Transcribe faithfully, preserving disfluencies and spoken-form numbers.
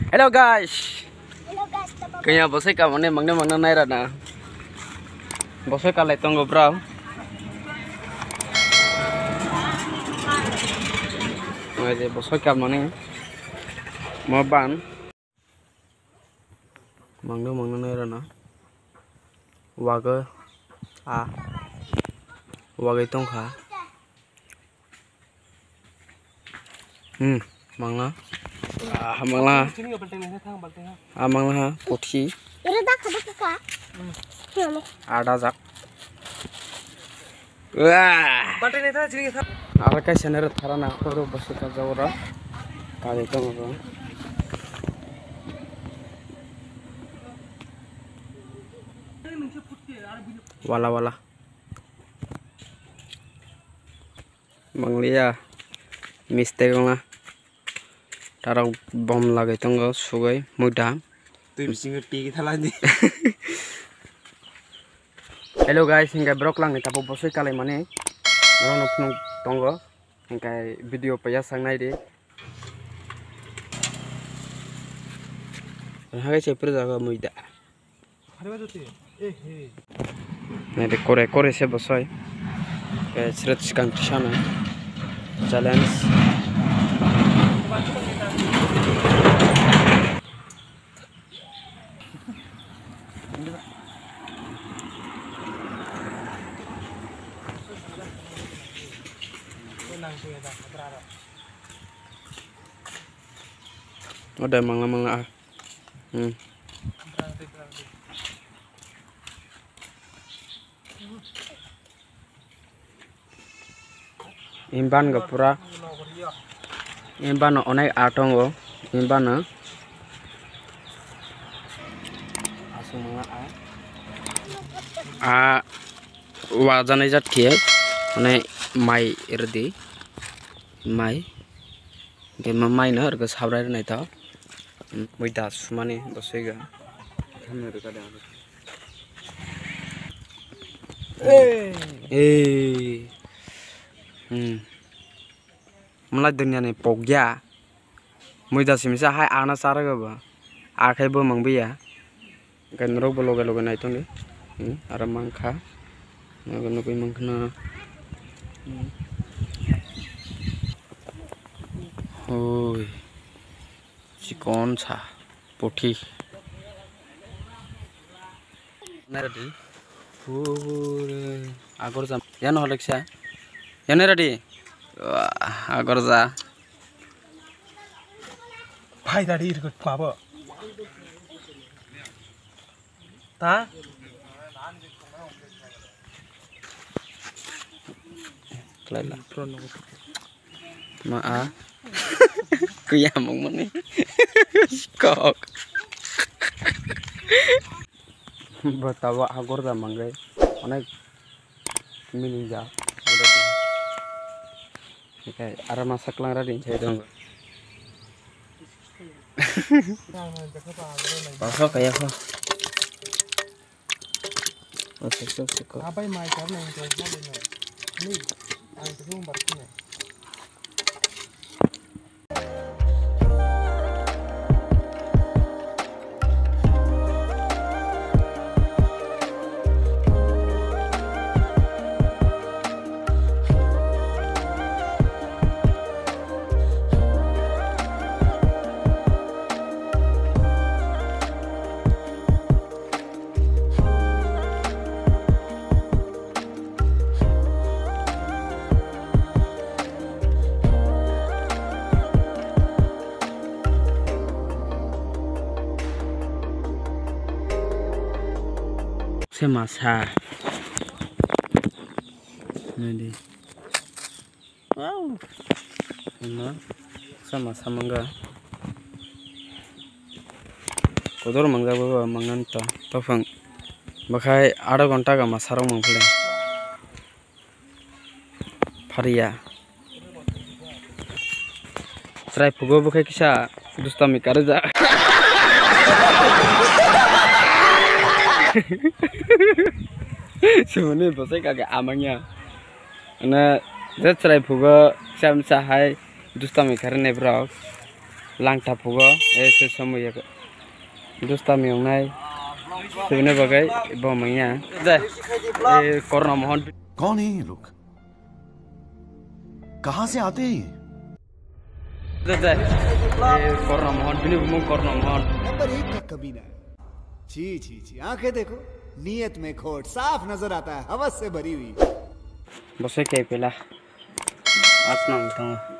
Hello guys. Hello guys, tamo kaya bosai kamani mangna mangna naira na. Bosai kalai tongo bro. Ngai de bosai kamani. Mo ban. Mangna mangna naira na. Waga a. Wagai tongkha. Hmm, mangla. Ah, mangla. Sini nggak penting nih, thang, penting, ha. Ah, mangla ha, kothi. Ada jak. Wah. Penting nih, thang, sini, thang. Aro kaisa nero tharana, oro bwswk ka jawara. Kari tongo. Wala, wala. Mangliya mistake wngna. Tarok bom lagwi tongo sugwi muida. Twi bisingo twi thalai di. Hello guys, hingke borok langni tabuk bosoi kalaimani. Norokno phunuk tongo. Hingke video paiya sak naidi. Hagai se pura jaga muida. Nai de kore kore se bosoi. Ke sret sikang tisana. Challenge. Ode mangla mangla ah. Hmm. Imban go pura. Imban no onek a tongo. Imban no. A wajanai jat khe mane mai rwdi mai. Hingke ma maino aro sabrai rwnai to. Muida sumani bosoi ga. Ei. Hmm. Mla dunia ni pokya. Muida simisa hai ana sarga ba. Akhai bo mangbiya. Hingke norok bo loge loge nai tongdi. Hmm, aro mankha. Nogo nugui mankha na. Hmm. Oi. Chikon sa. Puthi. Nai ready. Pure. Agor jam. Yan holek sa. Yan ready. Wah, agor ja. Phai dadi irkut mabo. Ta? Khlai la. Ma a. Kuya mong mani. Kok. Batawa agor da mangai. Onek mini ja. Oke, aro masa klang ra din sai dong. Paso kaya ko. Oke, sok sok. Abai mai kar nang ko. Ni, ang tu bar kine. Se masa. Nadi. Wow. Ima sama samanga. Kodor mangjago ba mangan to. Tofang. Bakhai adha ghonta ga masarok mangphile. Phariya. Chwrai phugo bwkhai kisa dustami karwi ja. Sumuni bwsai kage amangya. Ana je chwrai phugo kisa misa hai dustami karwi nai borok. Langtha phugo, e se somo ya. Dusta mi wngnai. Tubune bagwi bo manya. Jai. E Korno Mohon. कौन है ये लोग? कहाँ से आते हैं ये? Jai, jai. E Korno Mohon, bini bumung Korno Mohon. Number एक का कमीना है। छी, छी, छी, आंखें देखो, नीयत में खोट साफ नजर आता है, हवस से भरी हुई। Bo se kepela. Asnang tong.